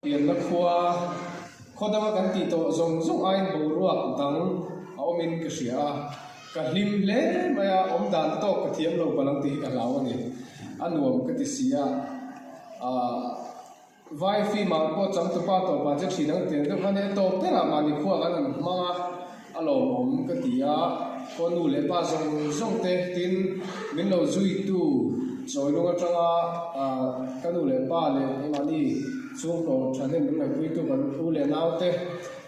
Pianna khua khaw danga kan tih tawh zawng zawng aiin boruak dang a awmin ka hria a, ka hlim hle mai a, awm dan tawk ka thiam lo palh ang tih hi ka hlau a ni. A nuam ka ti si a, aah vai film ah pawh changtupa tawpah che thin ang tiang deuh kha nia tawp berah mahni khua kan han hmang a, a lawmawm ka ti a, khaw nu leh pa zawng zawng te tin min lo zuitu chawilung atanga ah ka nu leh pa leh engmahni chhungkaw thahnem min ngaihpuitu kan u leh nau te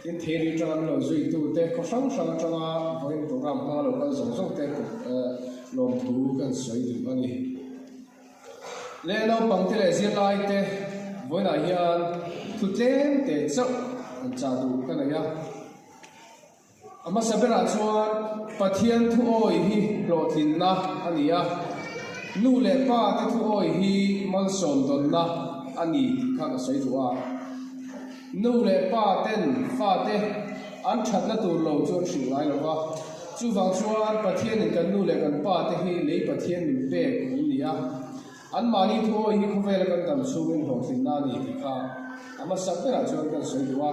tin theiri atanga min lo zuitu te khaw hrang hrang atanga vawiin program hmanga lo kal zawng zawng te lawmthu kan sawi duh a ni. Leh naupangte leh zirlaite vawiinah hian thu tlem te chauh an chah duh ka nei a. A hmasa berah chuan Pathian thuawi hi hlawhtlinna a ni a, nu leh pa te thuawi hi malsawm dawnna a ni tih kha ka sawi duh a. Nu leh pa ten fate an thatna tur lo chu an hrilh ngai lo va, chuvang chuan Pathianin kan nu leh kan pa te hi lei Pathian min pek an ni a, anmahni thuawi hi khawvela kan dam chhungin hlawhtlinna a ni tih kha a hmasa berah chuan kan sawi duh a.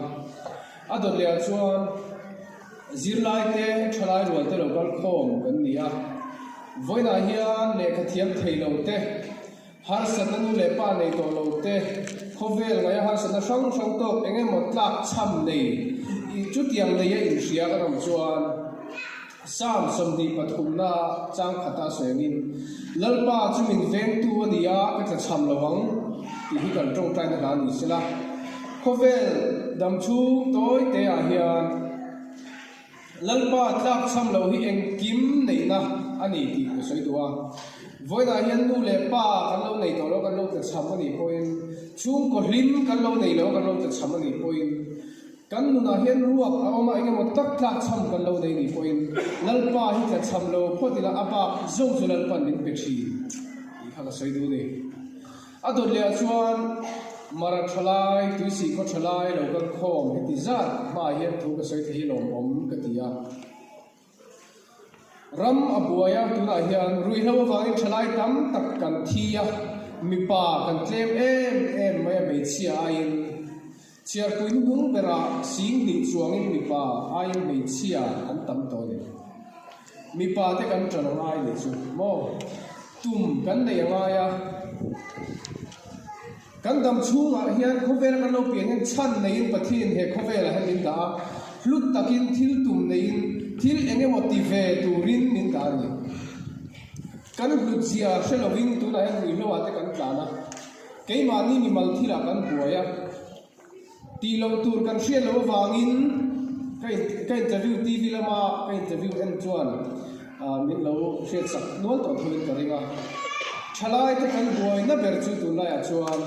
A dawt lehah chuan zirlaite thalai rualte lo kal khawm kan ni a, vawiinah hian lehkha thiam thei lo te, harsatna nu leh pa nei tawh lo te, khawvel ngaia harsatna hrang hrang tawk eng emaw tlak chham nei chutiang neia inhria kan awm chuan Psalm 23 chang khata sawi angin, Lalpa chu min vengtu a ni a, ka tla chham lo ang, tih hi kan tawngtaina hla ni sela. Khawvel dam chhung tawi te ah hian Lalpa tlak chham lo hi engkim neihna a ni tih ka sawi duh a. Vawiinah hian nu leh pa kan lo nei tawh lo, kan lo tla chham a nih pawhin, chhungkaw hlim kan lo nei lo, kan lo tla chham a nih pawhin, Kan nunah hian ruak a awm a, eng emaw tak tlak chham kan lo nei nih pawhin Lalpa hi tla chham lo phawt ila a bak zawng chu Lalpa'n min pe thin tih kha ka sawi duh a ni. A dawt lehah chuan Mara thalai, Tuisih khaw thalai lo kal khawm heti zat hmaah hian thu ka sawi thei hi lawmawm ka ti a. Ram a buai a, tunah hian ruihhlo avangin thalai tam tak kan thi a, mipa kan tlem em em mai a hmeichhia aiin. Chhiarpui hnung berah sing hnih chuangin mipa aiin hmeichhia an tam tawh a ni. Mipa te kan ṭan a ngai nih chu maw? Tum kan nei a ngai a. Kan dam chhungah hian khawvela kan lo pian hian chhan neiin Pathianin he khawvelah hian min dah a, hlut takin thil tum neiin thil eng emaw ti ve turin min dah a ni. Kan hlutzia hre lovin tunah hian ruihhloah te kan tlan a. Keimahni mimal thilah kan buai a, tih loh tur kan hriat loh avangin ka ka interview TV lama ka interview en chuan min lo hriatsak nual tawh thuin ka ring a. Thalaite kan buaina ber chu tunlaiah chuan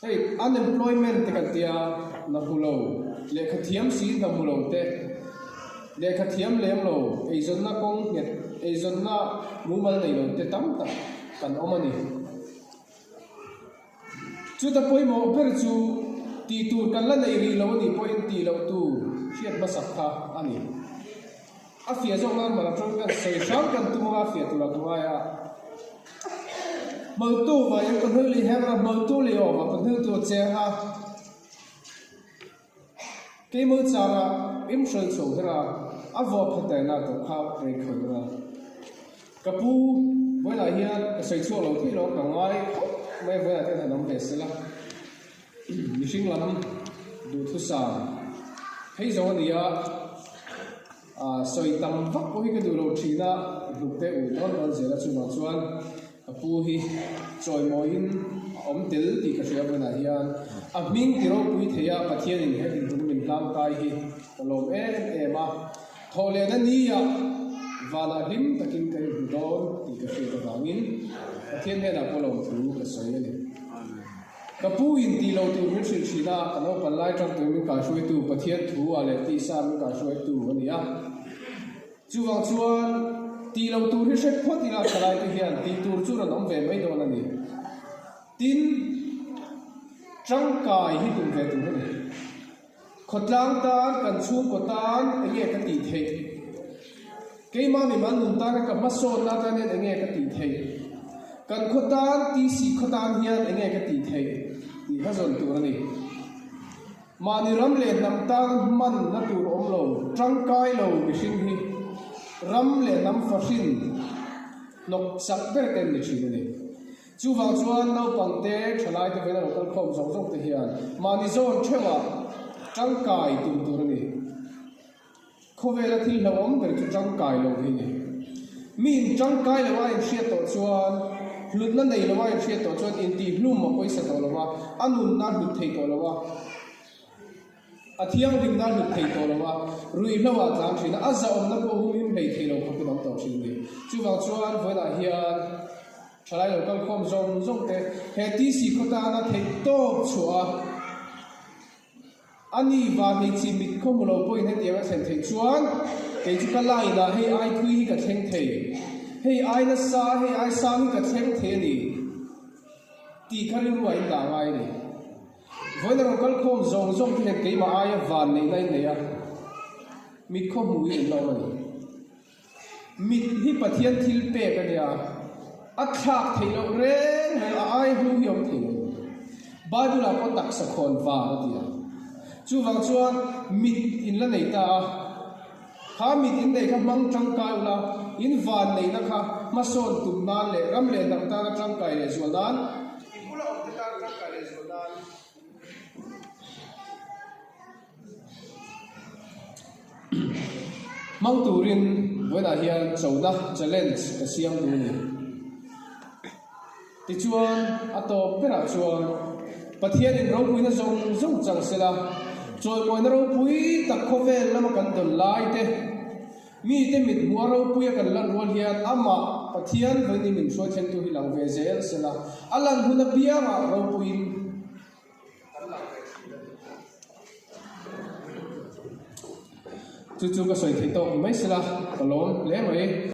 hei unemployment te kan tia hna hmu lo, lehkha thiam si hna hmu lo te, lehkha thiam lem lo, eizawnna kawng nghet, eizawnna mumal nei lo te tam tak kan awm a ni. Chuta pawimawh ber chu tih tur kan la nei rih lo a nih pawhin tih loh tur hriat hmasak kha a ni. A fiah zawk nan mah atang kan sawi hram kan tum anga fiah tur a ka ngai a. Hmawltu vaiin ka hnu leh hian a hmawltu leh awm a ka hnu tur cheng a. Keimah chara im hruai chho her a, a vawh pha taina tawh kha rei khawi anga. Ka pu, vawiinah hian ka sawi chhuak lo thei lo, ka ngai khawp mai a, vawiinah te hian han awm ve sela. Mihring lam duhthusam phei zawng a ni a, sawi tam vak pawh hi ka duh lo thin a, hluk te ui dawn dawn zel a, chuvang chuan Ka pu hi chawimawiin a awm tel tih ka hria vawiinah hian a hming ti ropui thei a, Pathianin he dinhmun min hlang kai hi ka lawm em em a, thawhlehna nia vanah hlim takin ka inhmu dawn tih ka hriat avangin Pathian hnenah pawh lawmthu ka sawi a ni. Ka pu in tih lo tur min hrilh thin a, ka naupan lai tang tuin min kaihruaitu Pathian thu ah leh tisa min kaihruaitu a ni a. Chuvang chuan tih lo tur hi hret phawt ila thalai te hian tih tur chu rawn awm ve mai dawn a ni. Tin, tangkai hi tum ve tur a ni. Khawtlang tan, kan chhungkaw tan eng nge ka tih theih? Keimah mimal nun tan ka hmasawnna atan hian eng nge ka tih theih? Kan khaw tan, TC khaw tan hian eng nge ka tih theih? Tih kha zawn tur a ni. Mahni ram leh hnam tan hmanna tur awm lo, tangkai lo mihring hi ram leh hnam fahrin hnawk chak ber te an ni thin a ni. Chuvang chuan naupangte, thalaite vena lo kal khawm zawng zawng te hian mahni zawn theuhah tangkai tum tur a ni. Khawvela thil hlauhawm ber chu tangkai lo hi a ni. Mi in tangkai lo a inhriat tawh chuan, hlutna nei lo a inhriat tawh chuan intihhlum a pawisa tawh lo a, a nunna a hlut thei tawh lo a, a thianghlimna a hlut thei tawh lo a, ruihhlo ah tlan thin a, a zahawmna pawh humhim hlei thei lo khawpin a awm tawh thin a ni. Chuvang chuan vawiinah hian thalai lo kalkhawm zawng zawng te he TC khaw tana theihtawp chhuah a, A ni va hmeichhe mit khaw hmu lo pawhin hetiang a thlen theih chuan kei chu ka line ah hei ai thui hi ka thleng thei, hei ai nasa, hei ai sang hi ka thleng thei a ni tih kha rilru ah in dah ngai a ni. Vawiin a rawn kal khawm zawng zawng te hian keimah aia van neihna in nei a, mit khaw hmu hi in la awm a ni. Mit hi Pathian thil pek a nia, a thlak theih loh reng reng, a ai hlu hi a awm thei lo. Bible ah pawh taksa khawn var a ti a. Chuvang chuan mit in la nei ta a, kha mit in nei kha hmang tangkai ula, in van neihna kha hmasawn tum nan leh ram leh hnam tana tangkai leh zual nan, i bula awmte tana tangkai leh zual nan, Hmang turin vawiinah hian chona, challenge, ka siam duh a ni. Tichuan, a tawp berah chuan Pathianin ropuina zawng zawng chang sela, chawimawina ropui tak khawvel lama kan dawn lai te, mite mit hmuha ropuia kan lan rual hian amah Pathian vawiin min hruai thlengtu hi lang ve zel sela, a lan hun apiangah ropuiin, Chu chu ka sawi thei tawk mai sela ka lawm hle mai.